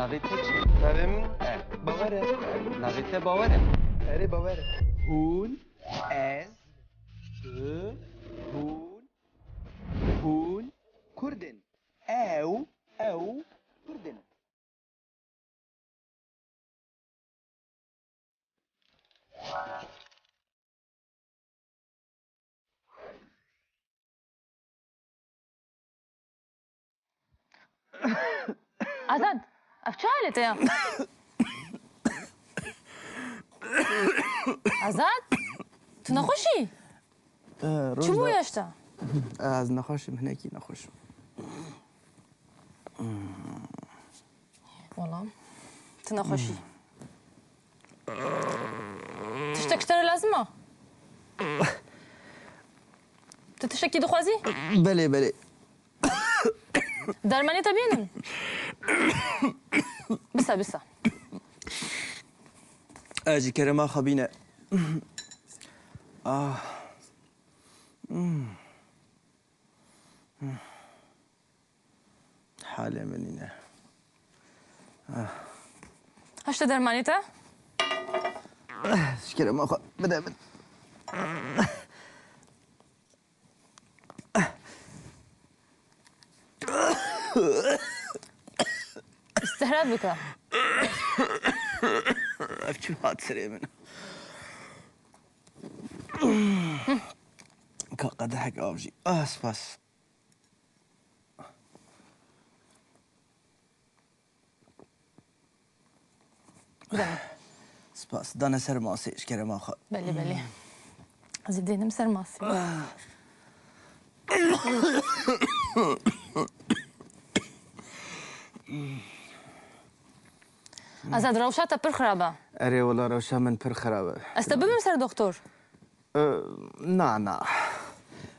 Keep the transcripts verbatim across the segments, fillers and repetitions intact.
Navê te çi? Navê min E. Bawer e. Navê te Bawer e. Erê, Bawer e. Hûn, ez, tu, hûn, hûn Kurd in. Ew, ew Kurd in. Azad, ev çi halê te ya? Azad, tu nexweş î? Eh, Çi bû Rojda. Yaşta? Eh, ez nexweş im, hinekî nexweş im. Wala, tu nexweş î. Tiştek ji te re lazim e? Tu tiştekî dixwazî? Belê, belê. Dermanê te bînin? Bisa, bisa. Ez ji kerema xwe bîne. Ah. Hmm. Halê min nîne. Hişte dermanê te? Ji kerema xwe bide min. Îstihra bike. Ev çi hat serê min? Ka qedehek av jî. Ah, spas. Bide min. Spas. Dane ser masê, ji kerema xwe. Belê, belê. Ez ê dênim ser masê. Azad, rewşa te pir xirab e. Erê, wela rewşa min pir xirab e. Ez te bibim ser doktor? Ee, na, na.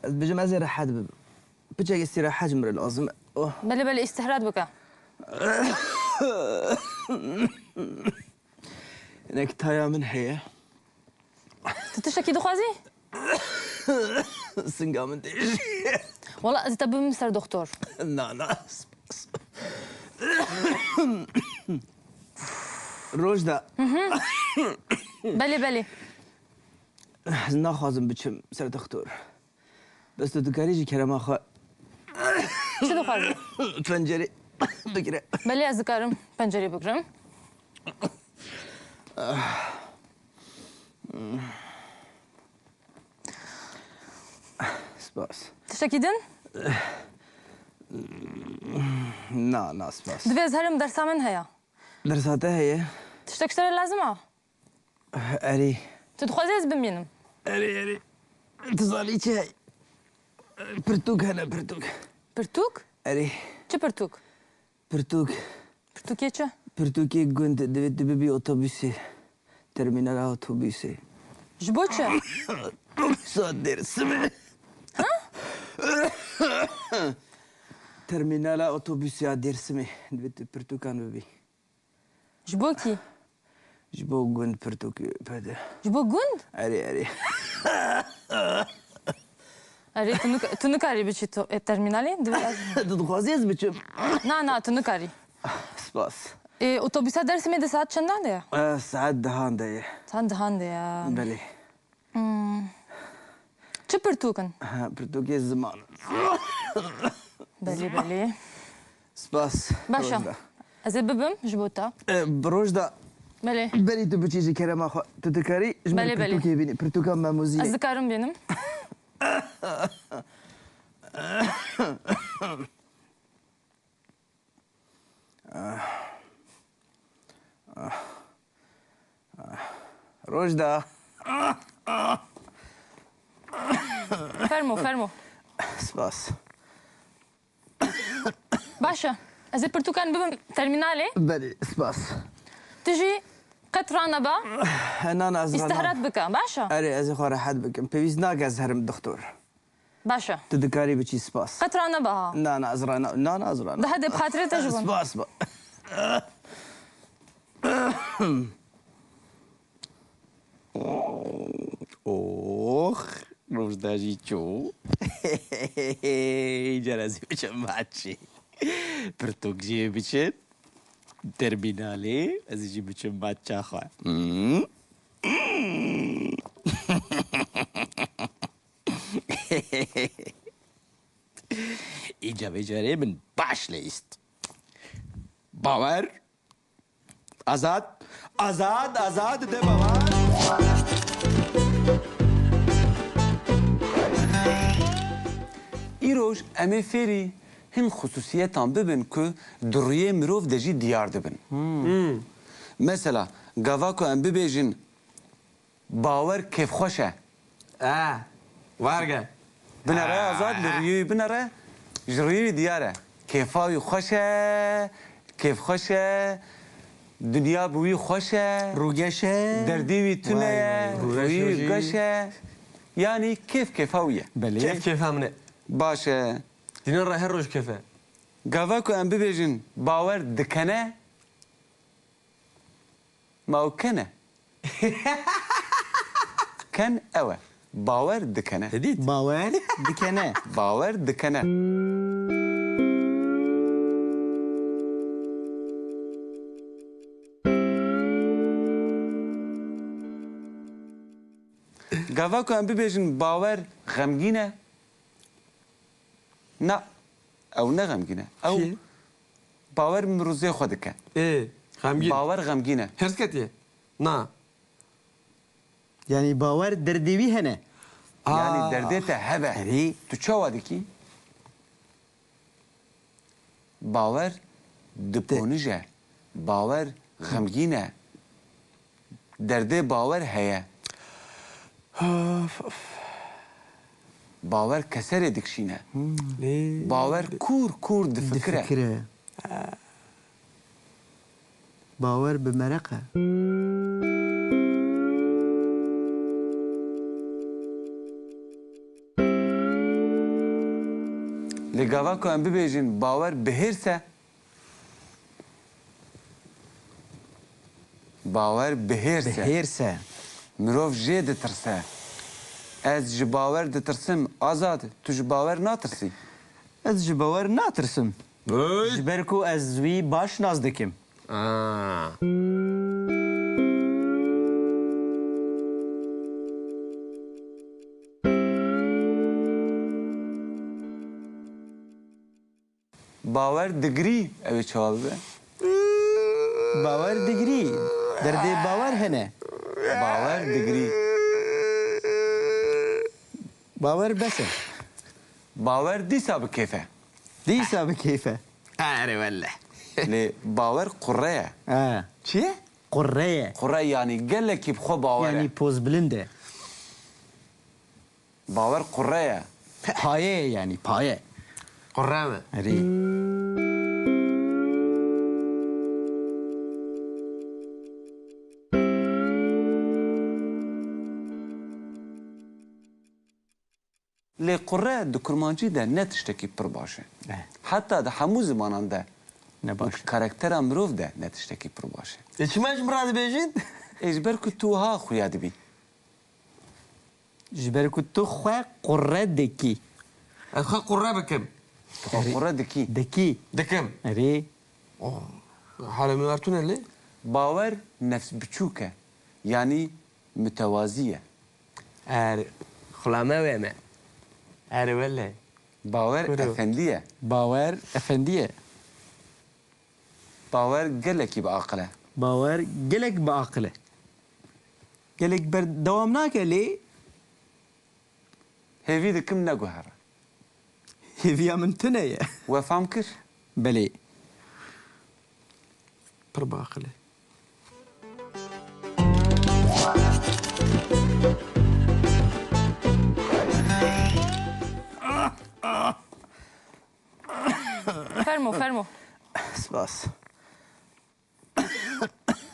Ez dibêjim ez ê rehet bibim. Piçek îstîrehet ji min re lazim e. Oh. Belê, belê, îstihrat bike. Hinek taya min heye. Tu tiştekî dixwazî? Singa min tê jî. Wala ez ê te bibim ser doktor. Na, na. Rojda. Belê, belê. Ez naxwazim biçim ser doktor. Bes tu dikarî ji kerema xwe Çi dixwazî? Pencerê bigire. Belê, ez dikarim pencerê bigirim. Spas. Tiştekî din? Na, na, spas. Divê ez herim dersa min heye. Dersa te heye? Tiştek ji te re lazim e? Erê. Tu dixwazî ez bimînim? Erê, erê. Tu zanî çi heye? Pirtûk hene, pirtûk. Pirtûk? Erê. Çi pirtûk? Pirtûk. Pirtûkê çi? Pirtûkê gund, divê tu bibî otobusê. Termînala otobusê. Ji bo çi? Otobûsa Dêrsimê. Ha? Termînala otobusê ya Dêrsimê. Divê tu pirtûkan bibî. Ji bo kî? Ji bo gund pirtûk pede. Ji bo gund? Erê, erê. Erê, tu nik-, tu nikarî biçî to-, e, termînalê? Divê ez Tu dixwazî ez biçim? Na, na, tu nikarî. Spas. E, otobûsa Dêrsimê di saet çendan de ye? E, saet dehan de ye. Saet dehan de ye. Belê. Hmm. Çi pirtûk in? Ha, pirtûkê ziman. Belê, belê. Spas. Baş e. Rojda. Ez ê bibim ji bo te. E, bi Rojda. Belê. Berî tu biçî ji kerema xwe. Tu dikarî ji min Belê, belê. pirtûkê bînî. Pirtûka memûziyê. Ez dikarim bînim. Ah. Ah. Ah. Rojda. Fermo, fermo. Spas. Baş e. Ez ê pirtûkan bibim termînalê. Belê, spas. Tu jî qet ranebe. Na, na, ez rana- Îstihrat bike, baş e? Erê, ez ê xwe rehet bikim. Pêwîst nake ez herim doktor. Baş e. Tu dikarî biçî, spas. Qet rane biha. Na, na, ez rana-, na, na, ez rana. Daha de bi xatirê te ji bo. Spas, spas. Ox, Rojda jî çû. Îcar ez ê biçim maçî. Pirtûk jî biçin. termînalê, ez jî biçim maça xwe. Hmm. Îca vê carê min baş lê îst. Bawer. Azad. Azad, azad de bawer. Îroj em ê fêrî hin xusûsiyetan bibin ku di rûyê mirov de jî diyar dibin. Hmm. Mesela, gava ku em bibêjin, Bawer kêfxweş e. Eh, werge. Binere Azad, li rûyê wî binere, ji rûyê wî diyar e. Kêfa wî xweş e, kêfxweş e, dinya bi wî xweş e. Rûgeş e. Derdê wî tune ye, vay, vay. Rûyê wî geş e. Yanî kêf kêfa wî ye. Belê. Kêf kêfa min e. Baş e. Dînin re her roj kêf e. Gava ku em bibêjin, bawer dikene, Ma ew ken e? Ken ew e. Bawer dikene. Te dît? Bawer dikene. Bawer dikene. Gava ku em bibêjin bawer xemgîn e, Na, ew ne xemgîn e. Ew Çi ye? Bawer mirozê xwe dike. Ê, xemgîn. Bawer xemgîn e. Hêrs ketiye? Na. Yanî bawer derdê wî hene. Yanî Ah. Derdê te hebe. Erê. Tu çawa dikî? Bawer diponije. Bawer xemgîn e. Derdê bawer heye. Of, of. Bawer keserê dikişîne. Hmm. Lê Bawer kûr kûr difikire. Difikire. Bawer bi mereq e. Lê gava ku em bibêjin bawer bi hêrs e, Bawer bi hêrs e. Bi hêrs e. Mirov jê ditirse. Ez ji bawer ditirsim. Azad, tu ji bawer natirsî? Ez ji bawer natirsim. Hey! Ji ber ku ez wî baş nas dikim. Aa. Bawer digirî, ew ê çawa bibe? Bawer digirî. Derdê bawer hene. Bawer digirî. Bawer bes e. Bawer dîsa bi kêf e. Dîsa bi kêf e. Erê wele. Lê bawer qurre ye. Ha. Çi ye? Qurre ye. Qurre yanî gelekî bi xwe bawer e. Yanî pozbilind e. Bawer qurre ye. Paye ye yanî, paye. Qurre mi? Erê. Lê qurre di kurmancî de ne tiştekî pir baş e. Eh. Heta di hemû zimanan de Ne baş e. Karaktera mirov de ne tiştekî pir baş e. Ê çima ji min re dibêjin? Ê ji ber ku tu wiha xuya dibî. Ji ber ku tu xwe qurre dikî. Ez xwe qurre bikim. Tu xwe qurre dikî. Dikî. Dikim. Erê. Oh. Hala min wer tune lê? Bawer nefs biçûk e. Yanî mutewazî ye. Erê. Xulame wê me. Erê wele. Bawer Kuro. Efendî ye. Bawer efendî ye. Bawer gelekî bi aqil e. Bawer gelek bi aqil e. Gelek berdewam nake lê. Hêvî dikim neguhere. Hêviya min tune ye. We fam kir? Belê. Pir bi aqil e. Fermo, fermo. Spas.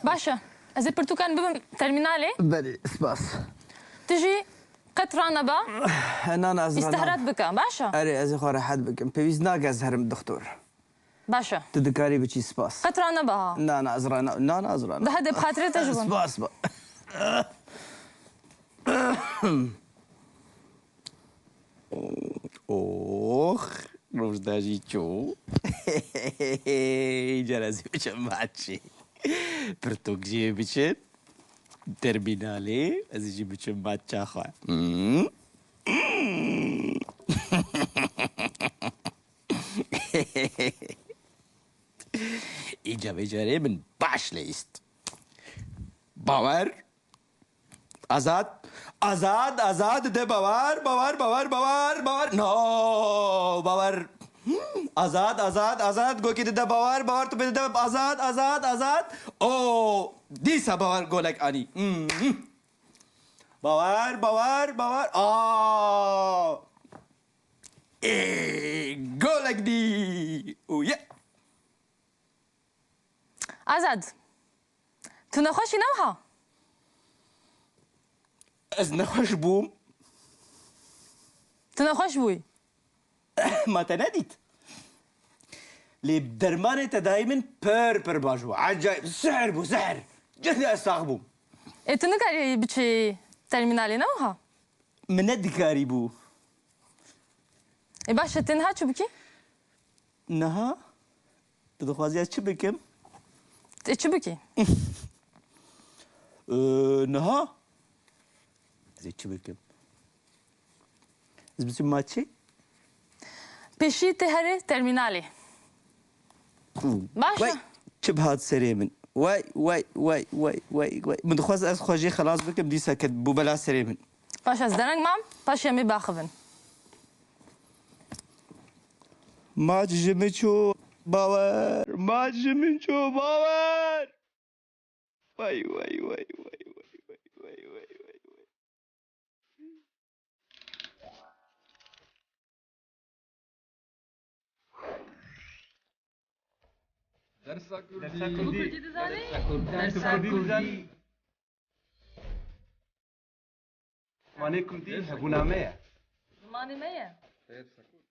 Baş e. Ez ê pirtûkan bibim termînalê. Belê, spas. Tu jî qet ranebe. Na, na, ez rana- Îstihrat bike, baş e? Erê, ez ê xwe rehet bikim. Pêwîst nake ez herim dixtor. Baş e. Tu dikarî biçî, spas. Qet ranebe ha. Na, na, ez rana-, na, na, ez rana- Daha de bi xatirê te ji bo. Spas, spas. Ox. Rojda jî çû. Îcar ez ê biçim maçê. Pirtûk jî biçin. Termînalê ez ê jî biçim maça xwe. Hmm. Îca vê carê min baş leyîst. Bawer. Azad. Azad, Azad, de Bawer, Bawer, Bawer, Bawer, Bawer. No, Bawer. Azad, Azad, Azad. Gokê dide Bawer, Bawer, tu pê dide Azad, Azad, Azad. O, dîsa Bawer golek anî. Hmm. Bawer, Bawer, Bawer. Aa. Ê, golek dî. Û ye. Azad. Tu nexweş î ne wiha? Ez nexweş bûm. Tu nexweş bûyî? Ma te nedît? Lê dermanê te dayî min pir pir baş bû. Ecayîb. Sihr bû, sihr. Cihê ez sax bûm. Ê tu nikarî biçî termînalê ne wiha? Min nedikarîbû. Ê baş e, tê niha çi bikî? Niha? Tu dixwazî ez çi bikim? Tê çi bikî? Ee, niha? Ez ê çi bikim? Ez biçim maçê? Pêşî tê herê termînalê. Baş e. Wey, çi bi hat serê min? Wey, wey, wey, wey, wey, wey. Min dixwest ez xwe jê xelas bikim, dîsa ket bû bela serê min. Baş e, ez dereng mam, paşê em ê biaxivin. Maç ji min çû Bawer, maç ji min çû Bawer. Wey, wey, wey. Dersa Kurdî. Dersa Kurdî. Dersa Kurdî. Dersa Kurdî. Zimanê Kurdî hebûna me ye. Zimanê me ye. Dersa Kurdî.